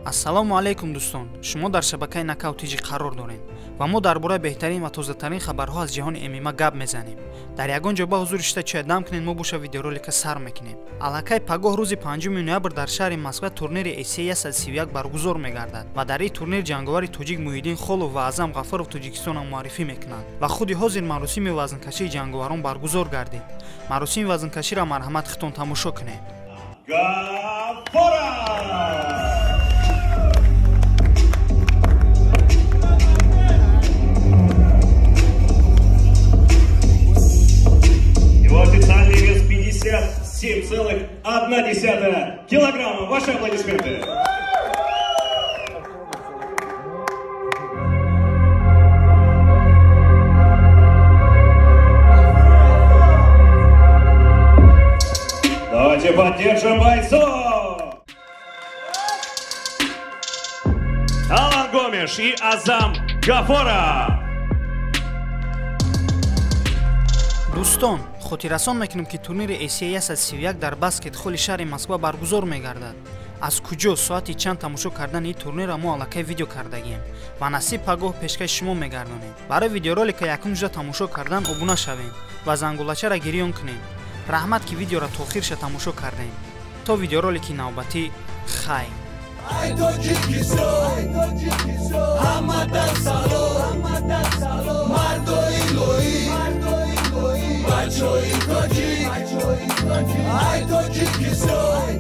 Ассалому алайкум дӯстон, шумо дар шабакаи Нокаут ТЖ қарор доред ва мо дар бораи беҳтарин ва тозатарин хабарҳо аз ҷаҳони ММА гап мезанем. Дар ягон ҷо ба ҳузур шита чой дам кунед, мо боша видеоролика сар мекунем. Аллакай пагоҳ рӯзи 5 ноябр дар шаҳри Москва турнири ACA 131 баргузор мегардад ва дар ин турнир ҷанговари тоҷик Муҳиддин Холов ва Аъзам Ғафуров Тоҷикистонро муаррифӣ мекунанд ва худи ҳозир маросими вазнкашии ҷанговарон баргузор гардид. Маросими вазнкаширо марҳамат хитон тамошо кунед. Его официальный вес 57,1 килограмма. Ваши аплодисменты. Давайте поддержим бойцов! Алан Гомеш и Азам Гафуров. Дӯстон, хотиррасон мекунем, ки турнири ACA 131 дар баскет-холли шаҳри Москва баргузор мегардад. Аз куҷо, соати чанд тамошо кардани ин турнирро мо аллакай видео кардагием ва насиб пагоҳ пешкаши шумо мегардонем. Барои видеоролика якум ҷуда тамошо кардан обуна шавем ва зангулачаро гирён кунем. Раҳмат, ки видеоро то охирша тамошо кардем. То видеоролики навбатӣ, хайр. Ай Тоҷикистон, ҳама дар салом, мардои лоӣ, бачои тоҷик. Ай Тоҷикистон.